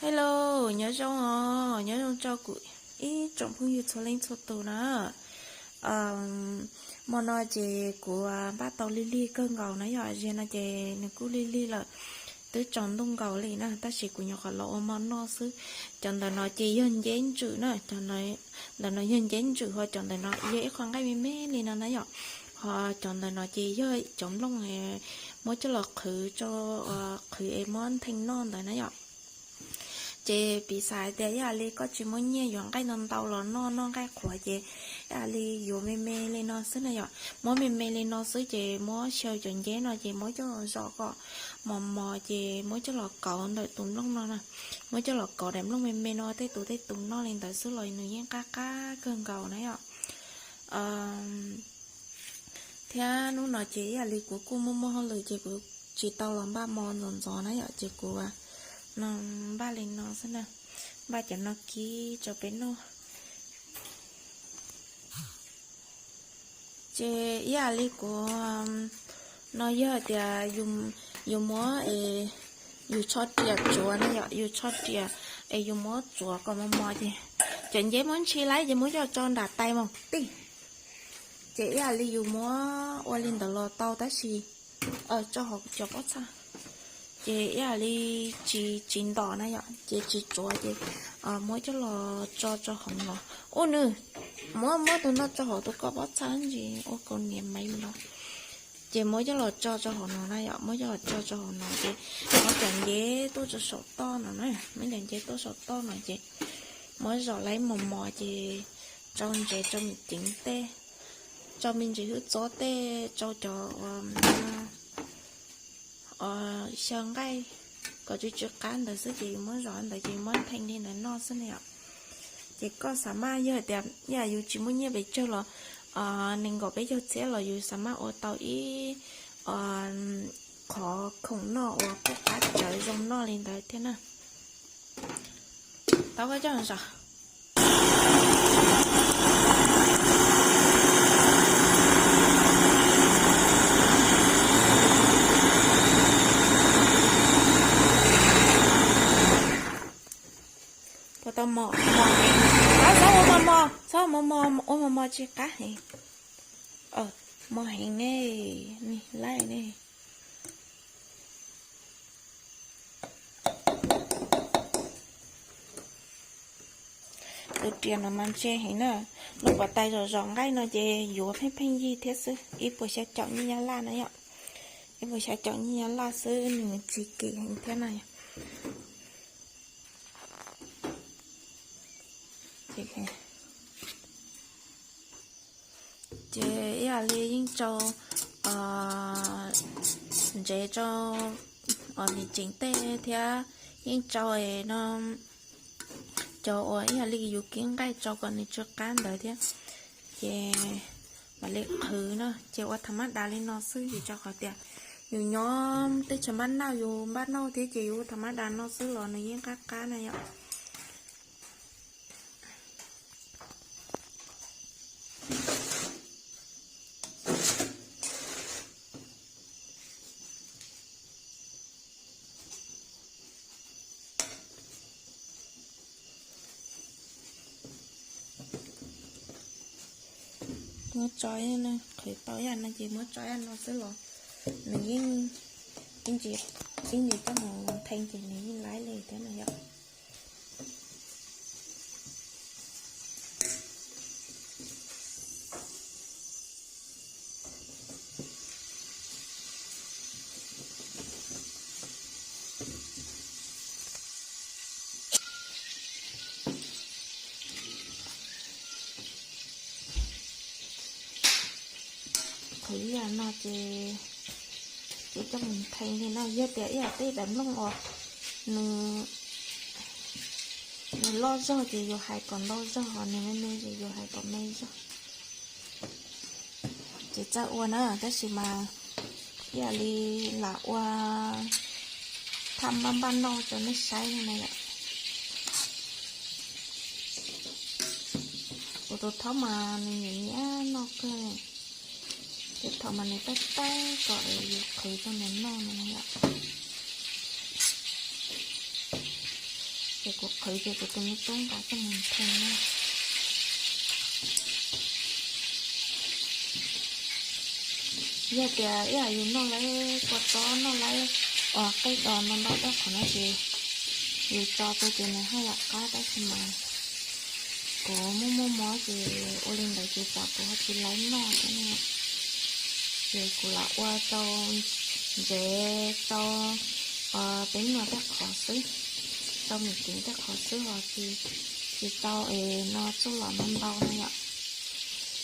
Hello, nyob zoo os, nyob zoo rau kuv ib tsoom phooj ywg txhua leej txhua tus na. Hmo no ces kuv npaj tau lig lig kawg nkaus na yom, ziag no ces nws kuj lig lig lawm, twb tsaus ntuj nkaus li na, tab sis kuv nyuam qhuav los ua hmo noj xwb. Cov ntawm no ces yog nceb ntswm na, ntawm no yog nceb ntswm, ho cov ntawm no yog ib qho nqaij me me li no na yom, ho cov ntawm no ces yog cov nplooj muab coj los qhwv, qhwv es muab nthee noj ntawd na yom. Ces piv xam hais tias ib yam li koj tsis muaj nyiaj yuav nqaij ntau ntau los noj, noj nqaij qhuav ces ib yam li yuav me me li no xwb na yom. Muab me me li no xwb ces muab xyaw cov nceb no ces muab coj los zom kom mos mos ces muab coj los kauv ntawm tus nplooj no na. Muab coj los kauv daim nplooj me me no tej tus tej tus noj li ntawd xwb los nws yeej qab qab kawg nkaus na yom. Thiab hnub no ces ib yam li kuv kuj muaj muaj hauj lwm ces kuv tsis tau los npaj mov ntxov ntxov na yom, ces kuv no npaj li no xwb na, npaj cov no kib rau peb noj. Ces ib yam li kuv no yog tias yus muab, yus tsho riam tsuav na yom, yus tsho riam es yus muab tsuav kom mos mos ces cov nceb muab ntshis lawm ces muab coj tso nram tais mos tij. Ces ib yam li yus muab ua li ntawd los tau tab sis tso hauv cov pob txha ces ib yam li tsis, tsis ntom na yom, ces tsis tsuav ces muab coj los tso rau hauv no. Ua nws, muab, muab tus no tso hauv tus koj pob txha ntsis ua kaus niam maiv los. Ces muab coj los tso rau hauv no na yom, muab coj los tso rau hauv no ces muab cov nceb tuaj rau saum toj no na, muab cov nceb tuaj saum toj no ces muab zom lawm mos mos ces rau ntsev, rau me ceev tej, rau me ntsis hwj txob tej, rau cov xyaw nqaij kom tsw tsw qab ntawd xwb ces yus muab zom ntawd ces yus muab nthee li ntawd noj xwb na yom. Ces koj xav mas yog tias ib yam yus tsis muaj nyiaj pes tsawg los nees nkaum peb caug txhiab los yus xav mas ua tau ib qhov khoom noj uas kuj qab tsawv zoo noj li ntawd thiab na. Tau koj coj zom. Puas tau mos, mos heev. Txhob ua mos mos, txhob ua mos mos, ua mos mos tsis qab heev. Mos heev ne, nim laij ne. Tus riam no mas ntse heev na. Lub pas tais zom zom nqaij no ces yuav pheej pheej yig thiab xwb, ib puas xya caum nyiaj Nyab Laj na yom. Ib puas xya caum nyiaj Nyab Laj xwb, nws tsis kim heev thiab na yom. Ces ib yam li yeej rau ntsev, rau me ceev tej thiab yeej rau no cov uas ib yam li yus kib nqaij rau kom nws tsw qab ntawd thiab. Ces mam li qhwv na, ces ua tham mab das li no xwb vim rau qhov tias yus nyob teb chaws npaj nauj, yus npaj nauj thiab ces yus ua tham mab das no xwb los nws yeej qab qab na yom. Muab tso, qhwv tau ib yam no ces muab tso ib yam no xwb los nws yeej, ib ntsis, ib ntsis coj mus nthee ces nws yeej laib li thiab na yom. Qhwv ib yam no ces, ces coj mus nthee li no. Yog tias ib yam tej daim nplooj uas nws, nws loj zog ces yus hais kom ntau zog, ho nws me me ces yus hais kom me zog. Ces txawj ua na, tab sis mas ib yam li lam ua thaj npaj npaj noj rau nej saib no na yom. Kuv tus thaub mas nws nyiam nyiam noj kawg, ces thaum mas nws taij taij kom yus qhwv rau nws noj no na yom. Ces kuv qhwv ces kuv tus me tub nqa coj mus nthee na. Yog tias ib yam yus noj lawv kua txob noj lawv qej dos no ntau tej qhov no ces yus tso rau ces nws haj yam qab tab sis mas kuv muaj muaj mob ces ua li ntawd ces tsam kuv ho tsis laiv noj thiab no. Ces kuv lam ua rau ntsev rau peb no tej qhov xwb, rau mis kiv tej qhov xwb ho tsis tau es no txuj lom no ntau no yom.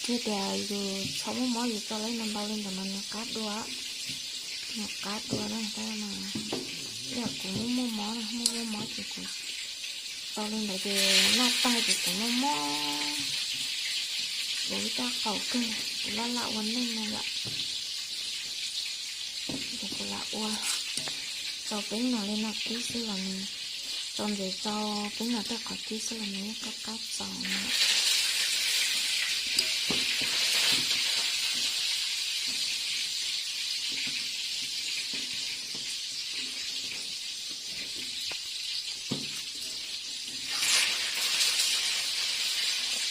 Yog tias yus txhob muaj mob yus tso lawv no ntau li ntawd mas nws qab dua, nws qab dua na tab mas ib yam kuv muaj muaj mob na, muaj muaj mob ces kuv tso li ntawd ces noj tag ces kuv muaj mob, kuv ib tag qaum kawg, kuv laj laj ua neej no yom. Ces kuv lam ua rau peb no li no tib xwb los nws, rau ntsev rau peb no tej qhov tib xwb los nws yeej qab qab txaus no.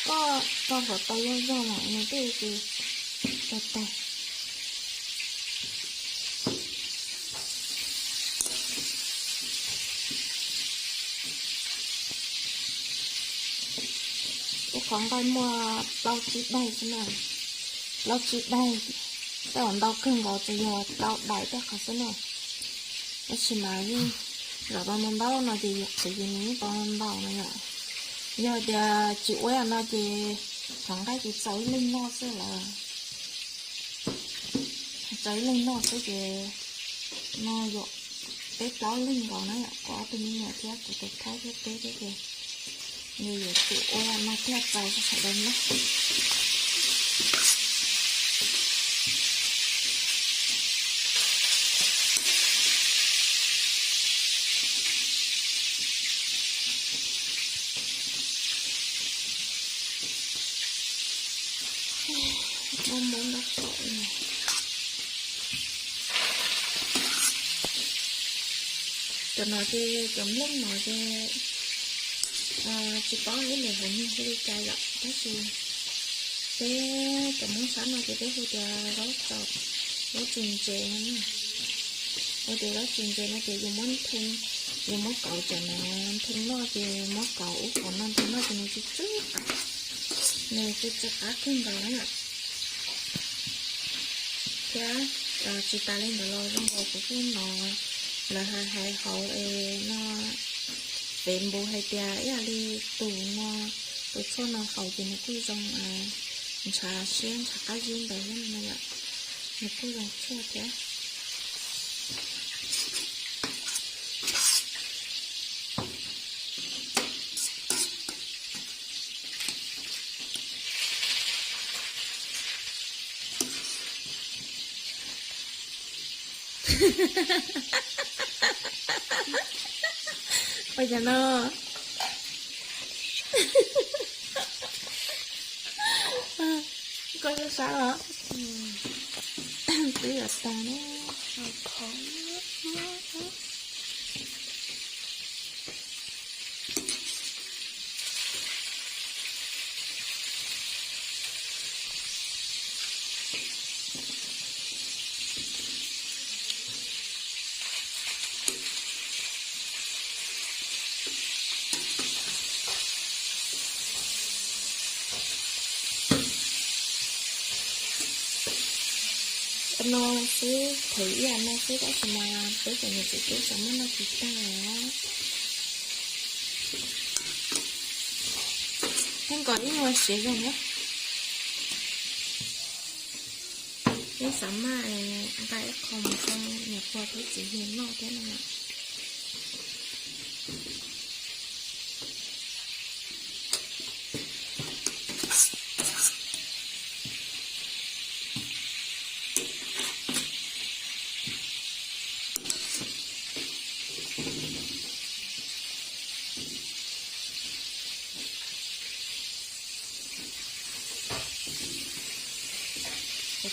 Koj rau hluav taws yog zog mas nws thiaj tsis tag. Ib qhov nqaij muaj plaub tsib daim xwb na, plaub tsib daim, tej uas ntau kawg nkaus ces yog rau daim tej qhov xwb na. Tab sis mas yeej zaum tau ntau ntau no ces yus qhwv ces nws yeej tau ntau no yom. Yog tias tsis ua no ces qhov nqaij ces txaus ib leeg noj xwb lawm. Txaus ib leeg noj xwb ces no yuav peb plaub leeg nkaus na yom, kuv ob tug me nyuam thiab kuv tus khaub thiab peb thiab ces nws yuav tsum ua no thiaj txaus sawv daws na. Cov no ces cov nplooj no ces tsis paub ib leeg hais nws hu li cas yom, tab sis peb cov Hmoob sab no ces peb hu tias zaub tsaus, zaub tsis ntses no na. Hu tias zaub tsis ntses no ces yus muab nthee, yus muab kauv cov no nthee noj ces muab kauv ub kauv no nthee noj ces nws tsw tsw qab, nws tsw tsw qab kawg nkaus na. Thiab tsis tas li ntawd los zoo nkaus kuv kuj hnov lawv hais hais hauv no Facebook hais tias ib yam li tus no, tus tshuaj no haus ces nws kuj zoo ntshav siab ntshav qab zib ntawd thiab no yom, nws kuj zoo tshuaj thiab. Ua cas no? Koj sab sab los? Twb yuav tag ne. Ua no xwb, qhwv ib yam no xwb tab sis mas peb cov niam txiv tub tseem muab noj tsis tag os. Thiab nkaus ib nyuag siav zog na. Peb xav maj nqa ib qho mus rau niam pog thiab txiv yawg noj thiab no.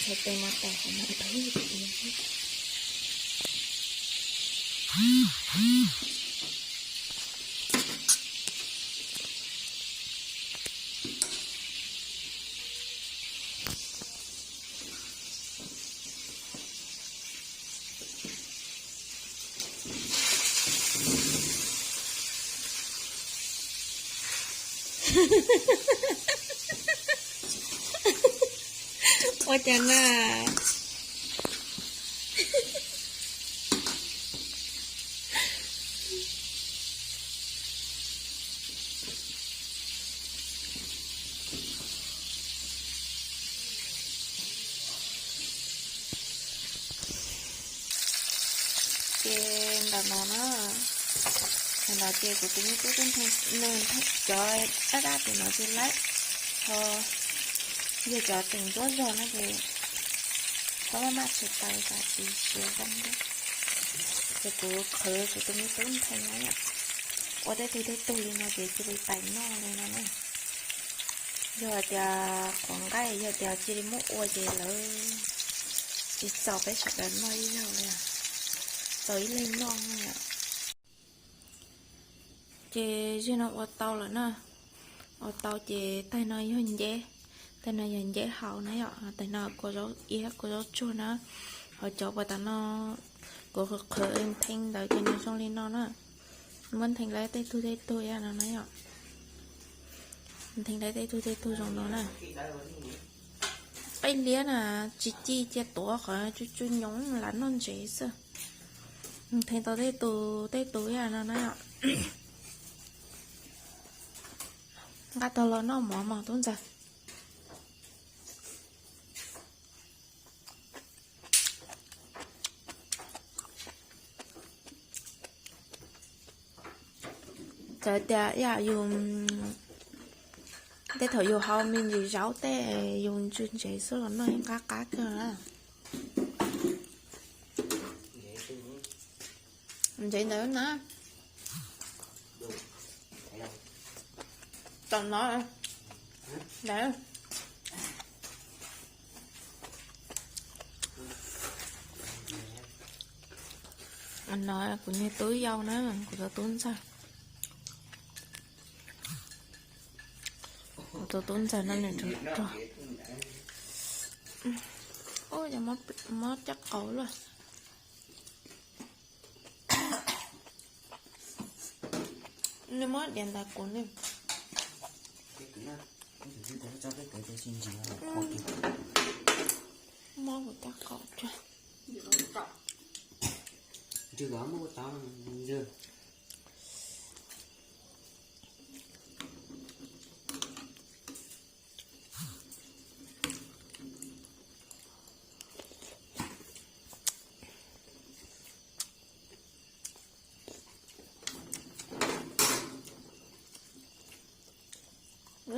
Txhais tes mas tawm hauv no ib pliag. Ua cas na? Ces ntawm no na, ntawm no ces kuv tus me tub twb nthe, nws nthe cov dab dab tim no ces lawm, ho yog cov teem nruab zog no ces txhob maj maj tsis tau tas tsis siav zoo thiab. Ces kuv qhwv kuv tus me tub nthe no yom, ua tej tug tej tug li no ces cia li pais noj li no na. Yog hais tias qhuav nqaij yog tias cia li muab ua ces lawv tsis txaus peb sawv daws noj ib zaug li, txaus ib leeg noj yom. Ces zeg no ua tau lawm na, ua tau ces taig no yog nceb, taig no yog nceb haus na yom, taig no kua zaub iab kua zaub tsuag na, ho cov uas tas no kuv qhwv qhwv nthee ntawd ces nws zoo li no na. Muab nthee lawv tej tug tej tug ib yam no na yom, nthee lawv tej tug tej tug zoo no na. Qaij liab na, tsis ci cia tuav qhov tsw tsw nyoos lam noj ntsev xwb. Nthee tau tej tus tej tus ib yam no na yom. Nqa tau los noj mov mog tub ntxawg. Txawm tias ib yam yus, tej thaum yus haus me ntsis zaub tej yus tsw ntsev xwb los noj yeej qab qab kawg na. Ntsev ntawd na, tom no, ntawd. No kuv niag tub yau na, kuv tus tub ntxawg. Kuv tus tub ntxawg no nws rog rog. Ua yog mob caj qaum luaj. Nws muab diav ntawd kuv nws. Mob kuv caj qaum.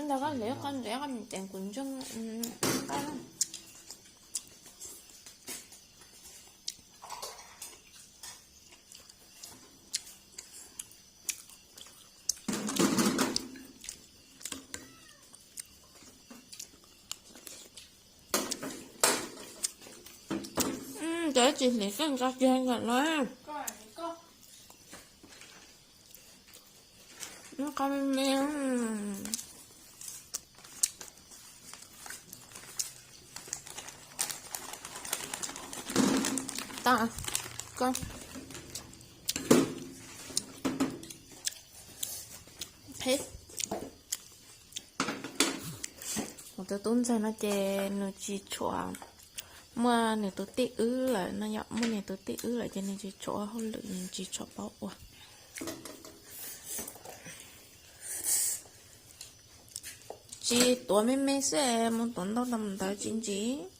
Ntawd koj ntsev, koj ntsev, koj mus ceev kuv ntseej. Cov tsis hliv koj nqa kiag ntawm no. Qa me me. Tau, koj phem. Kuv tus tub ntxawg no ces nws tsis tshua, muaj nws tus tij wb lawm no yom, muaj nws tus tij wb lawm ces nws tsis tshua ua hauj lwm, nws tsis tshua paub ua. Tsis tuav me me xwb, mus tuav ntau tau ntawd tsis ntsim.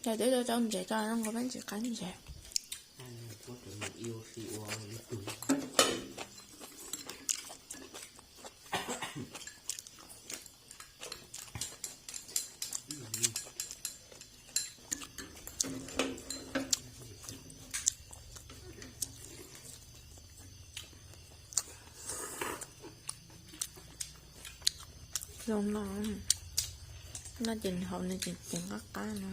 Cov twb rau ntsev tso, zoo nkaus peb tsis qab ntsev. Zoo no, no ces nws hauv nws ces ceev qab qab no.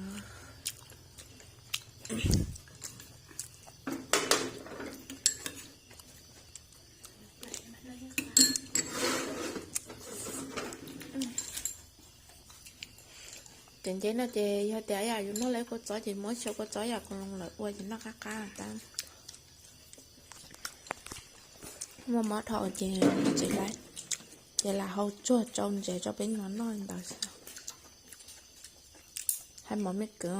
Ces nceb no ces yog tias yam yus noj lawv kua txob ces muab xyaw kua txob yam qos lawm ua ces noj qab qab tas. Muaj mob dhau ces txiv lawv ces lam hau tsuag tsau ntsev rau peb nyuam noj li ntawd xwb. Hais mov me kwv,